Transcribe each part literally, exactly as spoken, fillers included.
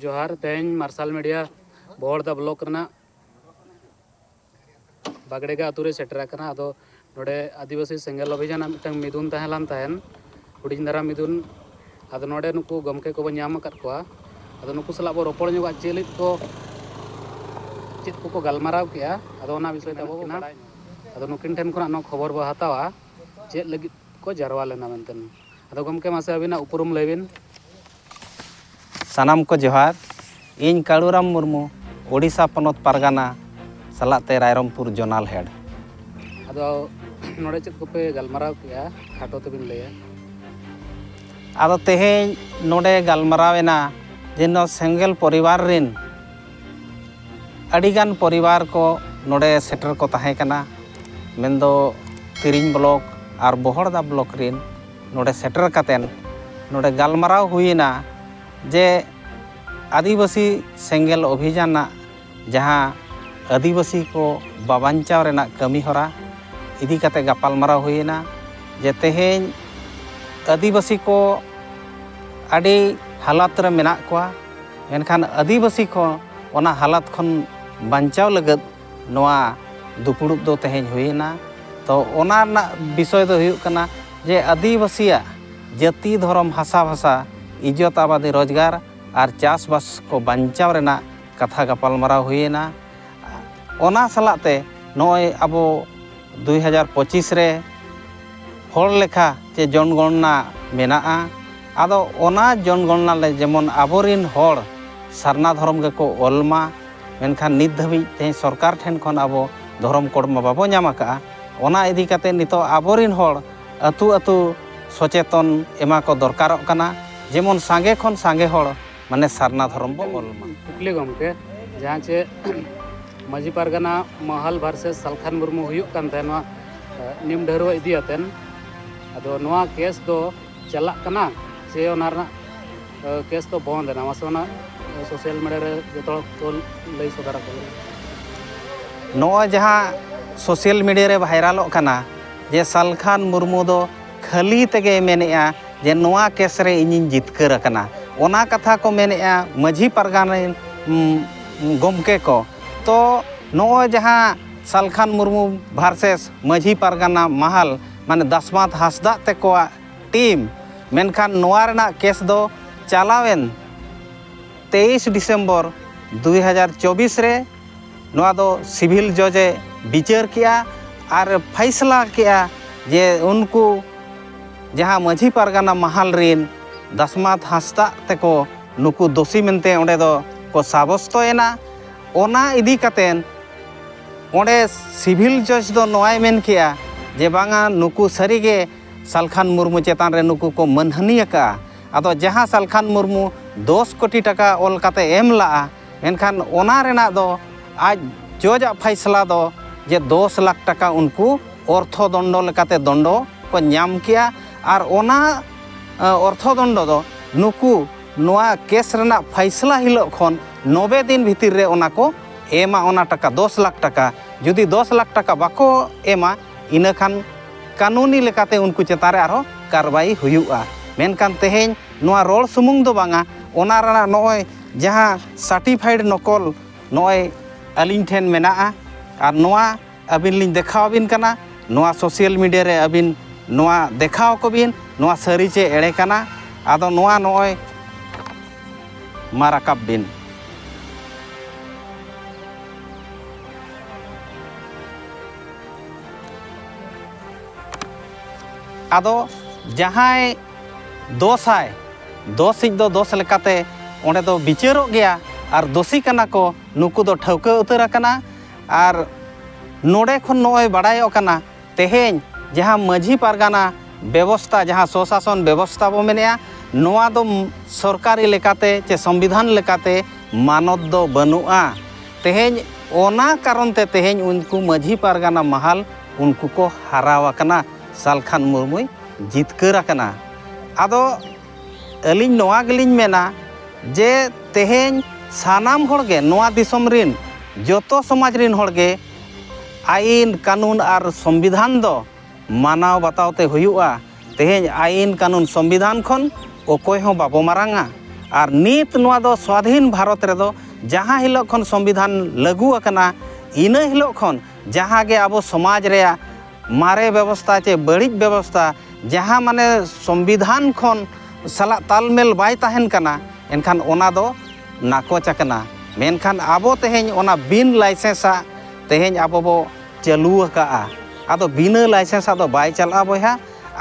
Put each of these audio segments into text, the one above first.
ᱡᱚᱦᱟᱨ᱾ ᱛᱮᱦᱮᱧ ᱢᱟᱨᱥᱟᱞ ᱢᱤᱰᱤᱭᱟ ᱵᱚᱦᱚᱲᱫᱟ ᱵᱞᱚᱠ ᱨᱮᱱᱟᱜ ᱵᱟᱜᱽᱲᱮᱜᱟ ᱟᱛᱳ ᱨᱮ ᱥᱮᱴᱮᱨ ᱟᱠᱟᱱᱟ᱾ ᱟᱫᱚ ᱱᱚᱰᱮ ᱟᱹᱫᱤᱵᱟᱹᱥᱤ ᱥᱮᱸᱜᱮᱞ ᱚᱵᱷᱤᱡᱟᱱ ᱨᱮᱱᱟᱜ ᱢᱤᱫᱴᱟᱝ ᱢᱤᱫᱩᱱ ᱛᱟᱦᱮᱸ ᱞᱮᱱ ᱛᱟᱦᱮᱸᱱ, ᱦᱩᱰᱤᱧ ᱫᱷᱟᱨᱟ ᱢᱤᱫᱩᱱ᱾ ᱟᱫᱚ ᱱᱚᱰᱮ ᱱᱩᱠᱩ ᱜᱚᱢᱠᱮ ᱠᱚᱵᱚᱱ ᱧᱟᱢ ᱟᱠᱟᱫ ᱠᱚᱣᱟ᱾ ᱟᱫᱚ ᱱᱩᱠᱩ ᱥᱟᱞᱟᱜ ᱵᱚ ᱨᱚᱯᱚᱲ ᱧᱚᱜᱟ, ᱪᱮᱫ ᱞᱟᱹᱜᱤᱫ ᱠᱚ, ᱪᱮᱫ ᱠᱚᱠᱚ ᱜᱟᱞᱢᱟᱨᱟᱣ ᱠᱮᱜᱼᱟ, ᱟᱫᱚ ᱚᱱᱟ ᱵᱤᱥᱚᱭ ᱛᱮ ᱟᱵᱚ ᱵᱚ ᱵᱟᱲᱟᱭ ᱧᱚᱜᱟ᱾ ᱟᱫᱚ ᱱᱩᱠᱤᱱ ᱴᱷᱮᱱ ᱠᱷᱚᱱᱟᱜ ᱱᱚᱣᱟ ᱠᱷᱚᱵᱚᱨ ᱵᱚ ᱦᱟᱛᱟᱣᱟ, ᱪᱮᱫ ᱞᱟᱹᱜᱤᱫ ᱠᱚ ᱡᱟᱨᱣᱟ ᱞᱮᱱᱟ ᱢᱮᱱᱛᱮ᱾ ᱟᱫᱚ ᱜᱚᱢᱠᱮ, ᱢᱟᱥᱮ ᱟᱹᱵᱤᱱᱟᱜ ᱩᱯᱨᱩᱢ ᱞᱟᱹᱭ ᱵᱤᱱ᱾ ᱥᱟᱱᱟᱢ ᱠᱚ ᱡᱚᱦᱟᱨ᱾ ᱤᱧ ᱠᱟᱹᱲᱩᱨᱟᱢ ᱢᱩᱨᱢᱩ, ᱳᱰᱤᱥᱟ ᱯᱚᱱᱚᱛ ᱯᱟᱨᱜᱟᱱᱟ ᱥᱟᱞᱟᱜ ᱛᱮ ᱨᱟᱭᱨᱚᱝᱯᱩᱨ ᱡᱳᱱᱟᱞ ᱦᱮᱰ᱾ ᱟᱫᱚ ᱱᱚᱰᱮ ᱪᱮᱫ ᱠᱚᱯᱮ ᱜᱟᱞᱢᱟᱨᱟᱣ ᱠᱮᱜᱼᱟ, ᱠᱷᱟᱴᱚ ᱛᱮᱵᱤᱱ ᱞᱟᱹᱭᱟ? ᱟᱫᱚ ᱛᱮᱦᱮᱧ ᱱᱚᱰᱮ ᱜᱟᱞᱢᱟᱨᱟᱣ ᱮᱱᱟ ᱡᱮ ᱱᱚᱣᱟ ᱥᱮᱸᱜᱮᱞ ᱯᱚᱨᱤᱵᱟᱨ ᱨᱤᱱ ᱟᱹᱰᱤᱜᱟᱱ ᱯᱚᱨᱤᱵᱟᱨ ᱠᱚ ᱱᱚᱰᱮ ᱥᱮᱴᱮᱨ ᱠᱚ ᱛᱟᱦᱮᱸ ᱠᱟᱱᱟ, ᱢᱮᱱᱫᱚ ᱛᱤᱨᱤᱧ ᱵᱞᱚᱠ ᱟᱨ ᱵᱚᱦᱚᱲᱫᱟ ᱵᱞᱚᱠ ᱨᱤᱱ ᱱᱚᱰᱮ ᱥᱮᱴᱮᱨ ᱠᱟᱛᱮᱱ ᱱᱚᱰᱮ ᱜᱟᱞᱢᱟᱨᱟᱣ ᱦᱩᱭᱮᱱᱟ ᱡᱮ ᱟᱹᱫᱤᱵᱟᱹᱥᱤ ᱥᱮᱸᱜᱮᱞ ᱚᱵᱷᱤᱡᱟᱱᱟᱜ ᱡᱟᱦᱟᱸ ᱟᱹᱫᱤᱵᱟᱹᱥᱤ ᱠᱚ ᱵᱟᱵᱟᱧᱪᱟᱣ ᱨᱮᱱᱟᱜ ᱠᱟᱹᱢᱤ ᱦᱚᱨᱟ ᱤᱫᱤ ᱠᱟᱛᱮ ᱜᱟᱯᱟᱞᱢᱟᱨᱟᱣ ᱦᱩᱭᱮᱱᱟ ᱡᱮ ᱛᱮᱦᱮᱧ ᱟᱹᱫᱤᱵᱟᱹᱥᱤ ᱠᱚ ᱟᱹᱰᱤ ᱦᱟᱞᱟᱛ ᱨᱮ ᱢᱮᱱᱟᱜ ᱠᱚᱣᱟ, ᱢᱮᱱᱠᱷᱟᱱ ᱟᱹᱫᱤᱵᱟᱹᱥᱤ ᱠᱚ ᱚᱱᱟ ᱦᱟᱞᱟᱛ ᱠᱷᱚᱱ ᱵᱟᱧᱪᱟᱣ ᱞᱟᱹᱜᱤᱫ ᱱᱚᱣᱟ ᱫᱩᱯᱩᱲᱩᱵ ᱫᱚ ᱛᱮᱦᱮᱧ ᱦᱩᱭᱮᱱᱟ᱾ ᱛᱚ ᱚᱱᱟ ᱨᱮᱱᱟᱜ ᱵᱤᱥᱚᱭ ᱫᱚ ᱦᱩᱭᱩᱜ ᱠᱟᱱᱟ ᱡᱮ ᱟᱹᱫᱤᱵᱟᱹᱥᱤᱭᱟᱜ ᱡᱟᱹᱛᱤ, ᱫᱷᱚᱨᱚᱢ, ᱦᱟᱥᱟ ᱵᱷᱟᱥᱟ, ᱤᱡᱽᱡᱚᱛ ᱟᱵᱟᱫᱤ, ᱨᱳᱡᱽᱜᱟᱨ ᱟᱨ ᱪᱟᱥᱵᱟᱥ ᱠᱚ ᱵᱟᱧᱪᱟᱣ ᱨᱮᱱᱟᱜ ᱠᱟᱛᱷᱟ ᱜᱟᱯᱟᱞᱢᱟᱨᱟᱣ ᱦᱩᱭᱮᱱᱟ᱾ ᱚᱱᱟ ᱥᱟᱞᱟᱜ ᱛᱮ ᱱᱚᱜᱼᱚᱭ ᱟᱵᱚ ᱫᱩᱭ ᱦᱟᱡᱟᱨ ᱯᱚᱸᱪᱤᱥ ᱨᱮ ᱦᱚᱲ ᱞᱮᱠᱷᱟ ᱪᱮ ᱡᱚᱱᱜᱚᱬᱱᱟ ᱢᱮᱱᱟᱜᱼᱟ᱾ ᱟᱫᱚ ᱚᱱᱟ ᱡᱚᱱᱜᱚᱬᱱᱟ ᱞᱮ ᱡᱮᱢᱚᱱ ᱟᱵᱚᱨᱤᱱ ᱦᱚᱲ ᱥᱟᱨᱱᱟ ᱫᱷᱚᱨᱚᱢ ᱜᱮᱠᱚ ᱚᱞ ᱢᱟ, ᱢᱮᱱᱠᱷᱟᱱ ᱱᱤᱛ ᱫᱷᱟᱹᱵᱤᱡ ᱛᱮᱦᱮᱧ ᱥᱚᱨᱠᱟᱨ ᱴᱷᱮᱱ ᱠᱷᱚᱱ ᱟᱵᱚ ᱫᱷᱚᱨᱚᱢ ᱠᱳᱰ ᱢᱟ ᱵᱟᱵᱚ ᱧᱟᱢ ᱟᱠᱟᱫᱼᱟ᱾ ᱚᱱᱟ ᱤᱫᱤ ᱠᱟᱛᱮ ᱱᱤᱛᱚᱜ ᱟᱵᱚᱨᱤᱱ ᱦᱚᱲ ᱟᱹᱛᱩ ᱟᱹᱛᱩ ᱥᱚᱪᱮᱛᱚᱱ ᱮᱢᱟ ᱠᱚ ᱫᱚᱨᱠᱟᱨᱚᱜ ᱠᱟᱱᱟ, ᱡᱮᱢᱚᱱ ᱥᱟᱸᱜᱮ ᱠᱷᱚᱱ ᱥᱟᱸᱜᱮ ᱦᱚᱲ ᱢᱟᱱᱮ ᱥᱟᱨᱱᱟ ᱫᱷᱚᱨᱚᱢ ᱵᱚ ᱚᱞ ᱢᱟ᱾ ᱠᱩᱠᱞᱤ ᱜᱚᱢᱠᱮ, ᱡᱟᱦᱟᱸ ᱪᱮ ᱢᱟᱹᱡᱷᱤ ᱯᱟᱨᱜᱟᱱᱟ ᱢᱚᱦᱟᱞ ᱵᱷᱟᱨᱥᱮᱥ ᱥᱟᱞᱠᱷᱟᱱ ᱢᱩᱨᱢᱩ ᱦᱩᱭᱩᱜ ᱠᱟᱱ ᱛᱟᱦᱮᱸ ᱱᱚᱣᱟ, ᱮ, ᱱᱤᱢ ᱰᱷᱟᱹᱨᱣᱟᱹ ᱤᱫᱤ ᱟᱛᱮᱱ, ᱟᱫᱚ ᱱᱚᱣᱟ ᱠᱮᱥ ᱫᱚ ᱪᱟᱞᱟᱜ ᱠᱟᱱᱟ ᱥᱮ ᱚᱱᱟ ᱨᱮᱱᱟᱜ, ᱮ, ᱠᱮᱥ ᱫᱚ ᱵᱚᱱᱫ ᱮᱱᱟ? ᱢᱟᱥᱮ ᱚᱱᱟ, ᱮ, ᱥᱳᱥᱟᱞ ᱢᱤᱰᱤᱭᱟ ᱨᱮ ᱡᱚᱛᱚ ᱦᱚᱲ ᱠᱚ ᱞᱟᱹᱭ ᱥᱚᱫᱚᱨ ᱟᱠᱚ ᱠᱟᱱᱟ᱾ ᱱᱚᱜᱼᱚᱭ ᱡᱟᱦᱟᱸ ᱥᱳᱥᱟᱞ ᱢᱤᱰᱤᱭᱟ ᱨᱮ ᱵᱷᱟᱭᱨᱟᱞᱚᱜ ᱠᱟᱱᱟ ᱡᱮ ᱥᱟᱞᱠᱷᱟᱱ ᱢᱩᱨᱢᱩ ᱫᱚ ᱠᱷᱟᱹᱞᱤ ᱛᱮᱜᱮᱭ ᱢᱮᱱᱮᱜᱼᱟ ᱡᱮ ᱱᱚᱣᱟ ᱠᱮᱥ ᱨᱮ ᱤᱧᱤᱧ ᱡᱤᱛᱠᱟᱹᱨ ᱟᱠᱟᱱᱟ, ᱚᱱᱟ ᱠᱟᱛᱷᱟ ᱠᱚ ᱢᱮᱱᱮᱫᱼᱟ ᱢᱟᱹᱡᱷᱤ ᱯᱟᱨᱜᱟᱱᱟ ᱨᱮᱱ, ᱩᱢ, ᱜᱚᱢᱠᱮ ᱠᱚ᱾ ᱛᱚ ᱱᱚᱜᱼᱚᱭ ᱡᱟᱦᱟᱸ ᱥᱟᱞᱠᱷᱟᱱ ᱢᱩᱨᱢᱩ versus ᱢᱟᱹᱡᱷᱤ ᱯᱟᱨᱜᱟᱱᱟ ᱢᱟᱦᱟᱞ, ᱢᱟᱱᱮ ᱫᱟᱥᱢᱟᱛ ᱦᱟᱸᱥᱫᱟᱜ ᱛᱮᱠᱚᱣᱟᱜ team, ᱢᱮᱱᱠᱷᱟᱱ ᱱᱚᱣᱟ ᱨᱮᱱᱟᱜ case ᱫᱚ ᱪᱟᱞᱟᱣᱮᱱ ᱛᱮᱭᱤᱥ ᱰᱤᱥᱮᱢᱵᱚᱨ ᱫᱩᱭ ᱦᱟᱡᱟᱨ ᱪᱚᱵᱵᱤᱥ ᱨᱮ ᱱᱚᱣᱟ ᱫᱚ civil judge ᱮ ᱵᱤᱪᱟᱹᱨ ᱠᱮᱜᱼᱟ ᱟᱨ ᱯᱷᱟᱭᱥᱞᱟ ᱠᱮᱜᱼᱟ ᱡᱮ ᱩᱱᱠᱩ ᱡᱟᱦᱟᱸ ᱢᱟᱹᱡᱷᱤ ᱯᱟᱨᱜᱟᱱᱟ ᱢᱟᱦᱟᱞ ᱨᱤᱱ ᱫᱟᱥᱢᱟᱛ ᱦᱟᱸᱥᱫᱟᱜ ᱛᱮᱠᱚ ᱱᱩᱠᱩ ᱫᱳᱥᱤ ᱢᱮᱱᱛᱮ ᱚᱸᱰᱮ ᱫᱚ ᱠᱚ ᱥᱟᱵᱚᱥᱛᱚᱭᱮᱱᱟ᱾ ᱚᱱᱟ ᱤᱫᱤ ᱠᱟᱛᱮᱱ ᱚᱸᱰᱮ civil judge ᱫᱚ ᱱᱚᱣᱟᱭ ᱢᱮᱱ ᱠᱮᱜᱼᱟ ᱡᱮ ᱵᱟᱝᱟ, ᱱᱩᱠᱩ ᱥᱟᱹᱨᱤᱜᱮ ᱥᱟᱞᱠᱷᱟᱱ ᱢᱩᱨᱢᱩ ᱪᱮᱛᱟᱱ ᱨᱮ ᱱᱩᱠᱩ ᱠᱚ ᱢᱟᱹᱱᱦᱟᱹᱱᱤ ᱟᱠᱟᱜᱼᱟ᱾ ᱟᱫᱚ ᱡᱟᱦᱟᱸ ᱥᱟᱞᱠᱷᱟᱱ ᱢᱩᱨᱢᱩ ᱫᱚᱥ ᱠᱳᱴᱤ ᱴᱟᱠᱟ ᱚᱞ ᱠᱟᱛᱮ ᱮᱢ ᱞᱟᱜᱼᱟ, ᱢᱮᱱᱠᱷᱟᱱ ᱚᱱᱟ ᱨᱮᱱᱟᱜ ᱫᱚ ᱟᱡ ᱡᱚᱡᱽ ᱟᱜ ᱯᱷᱟᱭᱥᱞᱟ ᱫᱚ ᱡᱮ ᱫᱚᱥ ᱞᱟᱠᱷ ᱴᱟᱠᱟ ᱩᱱᱠᱩ ᱚᱨᱛᱷᱚ ᱫᱚᱱᱰᱚ ᱞᱮᱠᱟᱛᱮ ᱫᱚᱱᱰᱚ ᱠᱚ ᱧᱟᱢ ᱠᱮᱜᱼᱟ᱾ ᱟᱨ ᱚᱱᱟ, ᱮ, ᱚᱨᱛᱷᱚ ᱫᱚᱱᱰᱚ ᱫᱚ ᱱᱩᱠᱩ ᱱᱚᱣᱟ case ᱨᱮᱱᱟᱜ ᱯᱷᱟᱭᱥᱞᱟ ᱦᱤᱞᱳᱜ ᱠᱷᱚᱱ ᱱᱚᱵᱮ ᱫᱤᱱ ᱵᱷᱤᱛᱤᱨ ᱨᱮ ᱚᱱᱟ ᱠᱚ ᱮᱢᱟ, ᱚᱱᱟ ᱴᱟᱠᱟ ᱫᱚᱥ ᱞᱟᱠᱷ ᱴᱟᱠᱟ᱾ ᱡᱩᱫᱤ ᱫᱚᱥ ᱞᱟᱠᱷ ᱴᱟᱠᱟ ᱵᱟᱠᱚ ᱮᱢᱟ, ᱤᱱᱟᱹ ᱠᱷᱟᱱ ᱠᱟᱹᱱᱩᱱᱤ ᱞᱮᱠᱟᱛᱮ ᱩᱱᱠᱩ ᱪᱮᱛᱟᱱ ᱨᱮ ᱟᱨᱦᱚᱸ ᱠᱟᱨᱵᱟᱭ ᱦᱩᱭᱩᱜᱼᱟ᱾ ᱢᱮᱱᱠᱷᱟᱱ ᱛᱮᱦᱮᱧ ᱱᱚᱣᱟ ᱨᱚᱲ ᱥᱩᱢᱩᱝ ᱫᱚ ᱵᱟᱝᱟ, ᱚᱱᱟ ᱨᱮᱱᱟᱜ ᱱᱚᱜᱼᱚᱭ ᱡᱟᱦᱟᱸ certified ᱱᱚᱠᱚᱞ ᱱᱚᱜᱼᱚᱭ ᱟᱹᱞᱤᱧ ᱴᱷᱮᱱ ᱢᱮᱱᱟᱜᱼᱟ᱾ ᱟᱨ ᱱᱚᱣᱟ ᱟᱹᱵᱤᱱ ᱞᱤᱧ ᱫᱮᱠᱷᱟᱣ ᱟᱹᱵᱤᱱ ᱠᱟᱱᱟ, ᱱᱚᱣᱟ social media ᱨᱮ ᱟᱹᱵᱤᱱ ᱱᱚᱣᱟ ᱫᱮᱠᱷᱟᱣ ᱠᱚᱵᱤᱱ, ᱱᱚᱣᱟ ᱥᱟᱹᱨᱤ ᱪᱮ ᱮᱲᱮ ᱠᱟᱱᱟ᱾ ᱟᱫᱚ ᱱᱚᱣᱟ ᱱᱚᱜᱼᱚᱭ ᱢᱟ ᱨᱟᱠᱟᱵ ᱵᱤᱱ᱾ ᱟᱫᱚ ᱡᱟᱦᱟᱸᱭ ᱫᱳᱥᱟᱭ, ᱫᱳᱥᱤᱡ ᱫᱚ ᱫᱳᱥ ᱞᱮᱠᱟᱛᱮ ᱚᱸᱰᱮ ᱫᱚ ᱵᱤᱪᱟᱹᱨᱚᱜ ᱜᱮᱭᱟ᱾ ᱟᱨ ᱫᱳᱥᱤ ᱠᱟᱱᱟ ᱠᱚ, ᱱᱩᱠᱩ ᱫᱚ ᱴᱷᱟᱹᱣᱠᱟᱹ ᱩᱛᱟᱹᱨ ᱟᱠᱟᱱᱟ᱾ ᱟᱨ ᱱᱚᱰᱮ ᱠᱷᱚᱱ ᱱᱚᱜᱼᱚᱭ ᱵᱟᱲᱟᱭᱚᱜ ᱠᱟᱱᱟ, ᱛᱮᱦᱮᱧ ᱡᱟᱦᱟᱸ ᱢᱟᱹᱡᱷᱤ ᱯᱟᱨᱜᱟᱱᱟ ᱵᱮᱵᱚᱥᱛᱟ, ᱡᱟᱦᱟᱸ ᱥᱚᱥᱟᱥᱚᱱ ᱵᱮᱵᱚᱥᱛᱟ ᱵᱚ ᱢᱮᱱᱮᱜᱼᱟ, ᱱᱚᱣᱟ ᱫᱚ ᱥᱚᱨᱠᱟᱨᱤ ᱞᱮᱠᱟᱛᱮ ᱪᱮ ᱥᱚᱝᱵᱤᱫᱷᱟᱱ ᱞᱮᱠᱟᱛᱮ ᱢᱟᱱᱚᱛ ᱫᱚ ᱵᱟᱹᱱᱩᱜᱼᱟ᱾ ᱛᱮᱦᱮᱧ ᱚᱱᱟ ᱠᱟᱨᱚᱱ ᱛᱮ ᱛᱮᱦᱮᱧ ᱩᱱᱠᱩ ᱢᱟᱹᱡᱷᱤ ᱯᱟᱨᱜᱟᱱᱟ ᱢᱟᱦᱟᱞ ᱩᱱᱠᱩ ᱠᱚ ᱦᱟᱨᱟᱣ ᱟᱠᱟᱱᱟ ᱥᱟᱞᱠᱷᱟᱱ ᱢᱩᱨᱢᱩᱭ ᱡᱤᱛᱠᱟᱹᱨ ᱟᱠᱟᱱᱟ᱾ ᱟᱫᱚ ᱟᱹᱞᱤᱧ ᱱᱚᱣᱟ ᱜᱮᱞᱤᱧ ᱢᱮᱱᱟ ᱡᱮ ᱛᱮᱦᱮᱧ ᱥᱟᱱᱟᱢ ᱦᱚᱲ ᱜᱮ, ᱱᱚᱣᱟ ᱫᱤᱥᱚᱢ ᱨᱤᱱ ᱡᱚᱛᱚ ᱥᱚᱢᱟᱡᱽ ᱨᱤᱱ ᱦᱚᱲ ᱜᱮ ᱟᱹᱭᱤᱱ, ᱠᱟᱹᱱᱩᱱ ᱟᱨ ᱥᱚᱝᱵᱤᱫᱷᱟᱱ ᱫᱚ ᱢᱟᱱᱟᱣ ᱵᱟᱛᱟᱣ ᱛᱮ ᱦᱩᱭᱩᱜᱼᱟ᱾ ᱛᱮᱦᱮᱧ ᱟᱹᱭᱤᱱ, ᱠᱟᱹᱱᱩᱱ, ᱥᱚᱝᱵᱤᱫᱷᱟᱱ ᱠᱷᱚᱱ ᱚᱠᱚᱭ ᱦᱚᱸ ᱵᱟᱵᱚ ᱢᱟᱨᱟᱝᱟ᱾ ᱟᱨ ᱱᱤᱛ ᱱᱚᱣᱟ ᱫᱚ ᱥᱣᱟᱫᱷᱤᱱ ᱵᱷᱟᱨᱚᱛ ᱨᱮᱫᱚ ᱡᱟᱦᱟᱸ ᱦᱤᱞᱳᱜ ᱠᱷᱚᱱ ᱥᱚᱝᱵᱤᱫᱷᱟᱱ ᱞᱟᱹᱜᱩ ᱟᱠᱟᱱᱟ, ᱤᱱᱟᱹ ᱦᱤᱞᱳᱜ ᱠᱷᱚᱱ ᱡᱟᱦᱟᱸ ᱜᱮ ᱟᱵᱚ ᱥᱚᱢᱟᱡᱽ ᱨᱮᱭᱟᱜ ᱢᱟᱨᱮ ᱵᱮᱵᱚᱥᱛᱷᱟ ᱪᱮ ᱵᱟᱹᱲᱤᱡ ᱵᱮᱵᱚᱥᱛᱷᱟ, ᱡᱟᱦᱟᱸ ᱢᱟᱱᱮ ᱥᱚᱝᱵᱤᱫᱷᱟᱱ ᱠᱷᱚᱱ ᱥᱟᱞᱟᱜ ᱛᱟᱞᱢᱮᱞ ᱵᱟᱭ ᱛᱟᱦᱮᱱ ᱠᱟᱱᱟ, ᱮᱱᱠᱷᱟᱱ ᱚᱱᱟ ᱫᱚ ᱱᱟᱠᱚᱪ ᱟᱠᱟᱱᱟ᱾ ᱢᱮᱱᱠᱷᱟᱱ ᱟᱵᱚ ᱛᱮᱦᱮᱧ ᱚᱱᱟ ᱵᱤᱱ ᱞᱟᱭᱥᱮᱱᱥ ᱟᱜ ᱛᱮᱦᱮᱧ ᱟᱵᱚ ᱵᱚ ᱪᱟᱹᱞᱩ ᱟᱠᱟᱫᱼᱟ᱾ ᱟᱫᱚ ᱵᱤᱱᱟᱹ ᱞᱟᱭᱥᱮᱱᱥ ᱟᱜ ᱫᱚ ᱵᱟᱭ ᱪᱟᱞᱟᱜᱼᱟ ᱵᱚᱭᱦᱟ᱾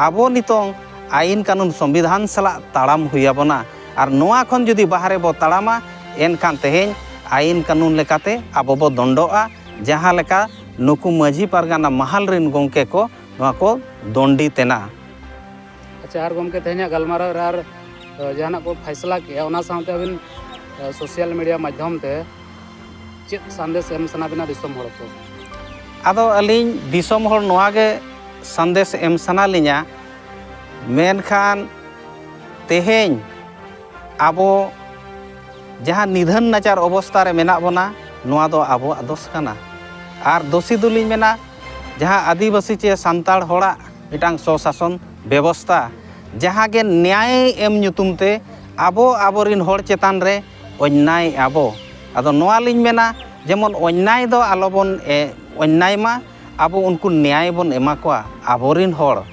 ᱟᱵᱚ ᱱᱤᱛᱚᱝ ᱟᱭᱤᱱ ᱠᱟᱹᱱᱩᱱ ᱥᱚᱝᱵᱤᱫᱷᱟᱱ ᱥᱟᱞᱟᱜ ᱛᱟᱲᱟᱢ ᱦᱩᱭ ᱟᱵᱚᱱᱟ᱾ ᱟᱨ ᱱᱚᱣᱟ ᱠᱷᱚᱱ ᱡᱩᱫᱤ ᱵᱟᱦᱨᱮ ᱵᱚ ᱛᱟᱲᱟᱢᱟ, ᱮᱱᱠᱷᱟᱱ ᱛᱮᱦᱮᱧ ᱟᱭᱤᱱ ᱠᱟᱹᱱᱩᱱ ᱞᱮᱠᱟᱛᱮ ᱟᱵᱚ ᱵᱚ ᱫᱚᱱᱰᱚᱜᱼᱟ, ᱡᱟᱦᱟᱸ ᱞᱮᱠᱟ ᱱᱩᱠᱩ ᱢᱟᱹᱡᱷᱤ ᱯᱟᱨᱜᱟᱱᱟ ᱢᱟᱦᱟᱞ ᱨᱤᱱ ᱜᱚᱢᱠᱮ ᱠᱚ ᱱᱚᱣᱟ ᱠᱚ ᱫᱚᱱᱰᱤ ᱛᱮᱱᱟ᱾ ᱟᱪᱪᱷᱟ, ᱟᱨ ᱜᱚᱢᱠᱮ, ᱛᱮᱦᱮᱧᱟᱜ ᱜᱟᱞᱢᱟᱨᱟᱣ ᱨᱮ ᱟᱨ, ᱮ, ᱡᱟᱦᱟᱱᱟᱜ ᱠᱚ ᱯᱷᱟᱭᱥᱟᱞᱟ ᱠᱮᱜᱼᱟ, ᱚᱱᱟ ᱥᱟᱶᱛᱮ ᱟᱹᱵᱤᱱ, ᱮ, ᱥᱳᱥᱟᱞ ᱢᱤᱰᱤᱭᱟ ᱢᱟᱫᱽᱫᱷᱚᱢ ᱛᱮ ᱪᱮᱫ ᱥᱟᱸᱫᱮᱥ ᱮᱢ ᱥᱟᱱᱟ ᱵᱤᱱᱟ ᱫᱤᱥᱚᱢ ᱦᱚᱲ ᱠᱚ? ᱟᱫᱚ ᱟᱹᱞᱤᱧ ᱫᱤᱥᱚᱢ ᱦᱚᱲ ᱱᱚᱣᱟ ᱜᱮ ᱥᱟᱸᱫᱮᱥ ᱮᱢ ᱥᱟᱱᱟ ᱞᱤᱧᱟ, ᱢᱮᱱᱠᱷᱟᱱ ᱛᱮᱦᱮᱧ ᱟᱵᱚ ᱡᱟᱦᱟᱸ ᱱᱤᱫᱷᱟᱹᱱ ᱱᱟᱪᱟᱨ ᱚᱵᱚᱥᱛᱷᱟ ᱨᱮ ᱢᱮᱱᱟᱜ ᱵᱚᱱᱟ, ᱱᱚᱣᱟ ᱫᱚ ᱟᱵᱚᱣᱟᱜ ᱫᱳᱥ ᱠᱟᱱᱟ᱾ ᱟᱨ ᱫᱳᱥᱤ ᱫᱚᱞᱤᱧ ᱢᱮᱱᱟ, ᱡᱟᱦᱟᱸ ᱟᱹᱫᱤᱵᱟᱹᱥᱤ ᱪᱮ ᱥᱟᱱᱛᱟᱲ ᱦᱚᱲᱟᱜ ᱢᱤᱫᱴᱟᱝ ᱥᱚᱥᱟᱥᱚᱱ ᱵᱮᱵᱚᱥᱛᱷᱟ, ᱡᱟᱦᱟᱸ ᱜᱮ ᱱᱮᱭᱟᱭ ᱮᱢ ᱧᱩᱛᱩᱢ ᱛᱮ ᱟᱵᱚ ᱟᱵᱚᱨᱤᱱ ᱦᱚᱲ ᱪᱮᱛᱟᱱ ᱨᱮ ᱚᱱᱱᱟᱭᱮᱫᱼᱟ ᱵᱚ᱾ ᱟᱫᱚ ᱱᱚᱣᱟ ᱞᱤᱧ ᱢᱮᱱᱟ, ᱡᱮᱢᱚᱱ ᱚᱱᱱᱟᱭ ᱫᱚ ᱟᱞᱚᱵᱚᱱ, ᱮ, ᱚᱱᱱᱟᱭ ᱢᱟ, ᱟᱵᱚ ᱩᱱᱠᱩ ᱱᱮᱭᱟᱭ ᱵᱚᱱ ᱮᱢᱟ ᱠᱚᱣᱟ, ᱟᱵᱚᱨᱤᱱ ᱦᱚᱲ᱾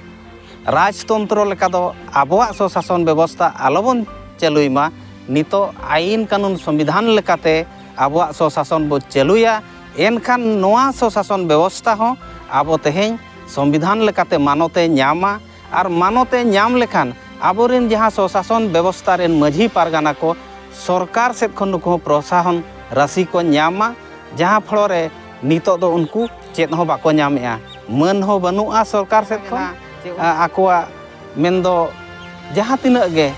ᱨᱟᱡᱽᱛᱚᱱᱛᱨᱚ ᱞᱮᱠᱟ ᱫᱚ ᱟᱵᱚᱣᱟᱜ ᱥᱚᱥᱟᱥᱚᱱ ᱵᱮᱵᱚᱥᱛᱷᱟ ᱟᱞᱚᱵᱚᱱ ᱪᱟᱹᱞᱩᱭ ᱢᱟ᱾ ᱱᱤᱛᱚᱜ ᱟᱭᱤᱱ ᱠᱟᱹᱱᱩᱱ ᱥᱚᱝᱵᱤᱫᱷᱟᱱ ᱞᱮᱠᱟᱛᱮ ᱟᱵᱚᱣᱟᱜ ᱥᱚᱥᱟᱥᱚᱱ ᱵᱚ ᱪᱟᱹᱞᱩᱭᱟ, ᱮᱱᱠᱷᱟᱱ ᱱᱚᱣᱟ ᱥᱚᱥᱟᱥᱚᱱ ᱵᱮᱵᱚᱥᱛᱷᱟ ᱦᱚᱸ ᱟᱵᱚ ᱛᱮᱦᱮᱧ ᱥᱚᱝᱵᱤᱫᱷᱟᱱ ᱞᱮᱠᱟᱛᱮ ᱢᱟᱱᱚᱛ ᱮ ᱧᱟᱢᱟ᱾ ᱟᱨ ᱢᱟᱱᱚᱛ ᱮ ᱧᱟᱢ ᱞᱮᱠᱷᱟᱱ ᱟᱵᱚᱨᱮᱱ ᱡᱟᱦᱟᱸ ᱥᱚᱥᱟᱥᱚᱱ ᱵᱮᱵᱚᱥᱛᱷᱟ ᱨᱮᱱ ᱢᱟᱹᱡᱷᱤ ᱯᱟᱨᱜᱟᱱᱟ ᱠᱚ ᱥᱚᱨᱠᱟᱨ ᱥᱮᱫ ᱠᱷᱚᱱ ᱱᱩᱠᱩ ᱦᱚᱸ ᱯᱨᱚᱥᱟᱥᱚᱱ ᱨᱟᱹᱥᱤ ᱠᱚ ᱧᱟᱢ ᱢᱟ, ᱡᱟᱦᱟᱸ ᱯᱷᱚᱲᱚ ᱨᱮ ᱱᱤᱛᱚᱜ ᱫᱚ ᱩᱱᱠᱩ ᱪᱮᱫ ᱦᱚᱸ ᱵᱟᱠᱚ ᱧᱟᱢᱮᱜᱼᱟ, ᱢᱟᱹᱱ ᱦᱚᱸ ᱵᱟᱹᱱᱩᱜᱼᱟ ᱥᱚᱨᱠᱟᱨ ᱥᱮᱫ ᱠᱷᱚᱱ᱾ ᱟ-, ᱟᱠᱚᱣᱟᱜ ᱢᱮᱱᱫᱚ ᱡᱟᱦᱟᱸ ᱛᱤᱱᱟᱹᱜ ᱜᱮ,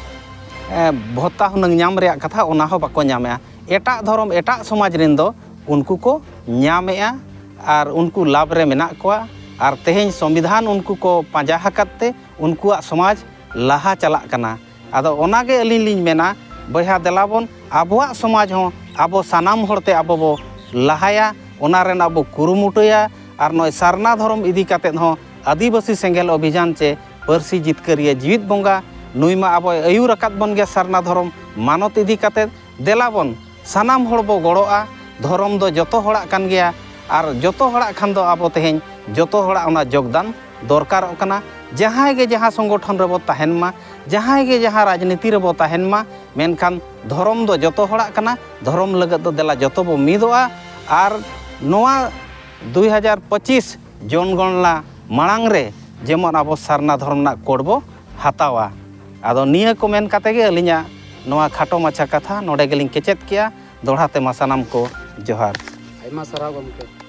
ᱮ, ᱵᱷᱚᱛᱟ ᱦᱩᱱᱟᱹᱝ ᱧᱟᱢ ᱨᱮᱭᱟᱜ ᱠᱟᱛᱷᱟ, ᱚᱱᱟ ᱦᱚᱸ ᱵᱟᱠᱚ ᱧᱟᱢᱮᱜᱼᱟ᱾ ᱮᱴᱟᱜ ᱫᱷᱚᱨᱚᱢ, ᱮᱴᱟᱜ ᱥᱚᱢᱟᱡᱽ ᱨᱮᱱ ᱫᱚ ᱩᱱᱠᱩ ᱠᱚ ᱧᱟᱢᱮᱜᱼᱟ ᱟᱨ ᱩᱱᱠᱩ ᱞᱟᱵᱷ ᱨᱮ ᱢᱮᱱᱟᱜ ᱠᱚᱣᱟ᱾ ᱟᱨ ᱛᱮᱦᱮᱧ ᱥᱚᱝᱵᱤᱫᱷᱟᱱ ᱩᱱᱠᱩ ᱠᱚ ᱯᱟᱸᱡᱟ ᱟᱠᱟᱫ ᱛᱮ ᱩᱱᱠᱩᱣᱟᱜ ᱥᱚᱢᱟᱡᱽ ᱞᱟᱦᱟ ᱪᱟᱞᱟᱜ ᱠᱟᱱᱟ᱾ ᱟᱫᱚ ᱚᱱᱟᱜᱮ ᱟᱹᱞᱤᱧ ᱞᱤᱧ ᱢᱮᱱᱟ, ᱵᱚᱭᱦᱟ, ᱫᱮᱞᱟ ᱵᱚᱱ ᱟᱵᱚᱣᱟᱜ ᱥᱚᱢᱟᱡᱽ ᱦᱚᱸ ᱟᱵᱚ ᱥᱟᱱᱟᱢ ᱦᱚᱲᱛᱮ ᱟᱵᱚ ᱵᱚ ᱞᱟᱦᱟᱭᱟ, ᱚᱱᱟ ᱨᱮᱱᱟᱜ ᱵᱚ ᱠᱩᱨᱩᱢᱩᱴᱩᱭᱟ᱾ ᱟᱨ ᱱᱚᱜᱼᱚᱭ ᱥᱟᱨᱱᱟ ᱫᱷᱚᱨᱚᱢ ᱤᱫᱤ ᱠᱟᱛᱮᱫ ᱦᱚᱸ ᱟᱹᱫᱤᱵᱟᱹᱥᱤ ᱥᱮᱸᱜᱮᱞ ᱚᱵᱷᱤᱡᱟᱱ ᱪᱮ ᱯᱟᱹᱨᱥᱤ ᱡᱤᱛᱠᱟᱹᱨᱤᱭᱟᱹ ᱡᱤᱣᱤᱫ ᱵᱚᱸᱜᱟ ᱱᱩᱭ ᱢᱟ ᱟᱵᱚᱭ ᱟᱹᱭᱩᱨ ᱟᱠᱟᱫ ᱵᱚᱱ ᱜᱮᱭᱟ ᱥᱟᱨᱱᱟ ᱫᱷᱚᱨᱚᱢ ᱢᱟᱱᱚᱛ ᱤᱫᱤ ᱠᱟᱛᱮᱫ᱾ ᱫᱮᱞᱟ ᱵᱚᱱ ᱥᱟᱱᱟᱢ ᱦᱚᱲ ᱵᱚ ᱜᱚᱲᱚᱜᱼᱟ᱾ ᱫᱷᱚᱨᱚᱢ ᱫᱚ ᱡᱚᱛᱚ ᱦᱚᱲᱟᱜ ᱠᱟᱱ ᱜᱮᱭᱟ, ᱟᱨ ᱡᱚᱛᱚ ᱦᱚᱲᱟᱜ ᱠᱷᱟᱱ ᱫᱚ ᱟᱵᱚ ᱛᱮᱦᱮᱧ ᱡᱚᱛᱚ ᱦᱚᱲᱟᱜ ᱚᱱᱟ ᱡᱳᱜᱽᱫᱟᱱ ᱫᱚᱨᱠᱟᱨᱚᱜ ᱠᱟᱱᱟ᱾ ᱡᱟᱦᱟᱸᱭ ᱜᱮ ᱡᱟᱦᱟᱸ ᱥᱚᱝᱜᱚᱴᱷᱚᱱ ᱨᱮᱵᱚ ᱛᱟᱦᱮᱱ ᱢᱟ, ᱡᱟᱦᱟᱸᱭ ᱜᱮ ᱡᱟᱦᱟᱸ ᱨᱟᱡᱽᱱᱤᱛᱤ ᱨᱮᱵᱚ ᱛᱟᱦᱮᱱ ᱢᱟ, ᱢᱮᱱᱠᱷᱟᱱ ᱫᱷᱚᱨᱚᱢ ᱫᱚ ᱡᱚᱛᱚ ᱦᱚᱲᱟᱜ ᱠᱟᱱᱟ᱾ ᱫᱷᱚᱨᱚᱢ ᱞᱟᱹᱜᱤᱫ ᱫᱚ ᱫᱮᱞᱟ ᱡᱚᱛᱚ ᱵᱚ ᱢᱤᱫᱚᱜᱼᱟ᱾ ᱟᱨ ᱱᱚᱣᱟ ᱫᱩᱭ ᱦᱟᱡᱟᱨ ᱯᱚᱸᱪᱤᱥ ᱡᱚᱱᱜᱚᱬᱱᱟ ᱢᱟᱲᱟᱝ ᱨᱮ ᱡᱮᱢᱚᱱ ᱟᱵᱚ ᱥᱟᱨᱱᱟ ᱫᱷᱚᱨᱚᱢ ᱨᱮᱱᱟᱜ ᱠᱳᱰ ᱵᱚ ᱦᱟᱛᱟᱣᱟ᱾ ᱟᱫᱚ ᱱᱤᱭᱟᱹ ᱠᱚ ᱢᱮᱱ ᱠᱟᱛᱮ ᱜᱮ ᱟᱹᱞᱤᱧᱟᱜ ᱱᱚᱣᱟ ᱠᱷᱟᱴᱚ ᱢᱟᱪᱷᱟ ᱠᱟᱛᱷᱟ ᱱᱚᱰᱮ ᱜᱮᱞᱤᱧ ᱠᱮᱪᱮᱫ ᱠᱮᱜᱼᱟ᱾ ᱫᱚᱦᱲᱟ ᱛᱮ ᱢᱟ ᱥᱟᱱᱟᱢ ᱠᱚ ᱡᱚᱦᱟᱨ᱾ ᱟᱭᱢᱟ ᱥᱟᱨᱦᱟᱣ ᱜᱚᱢᱠᱮ᱾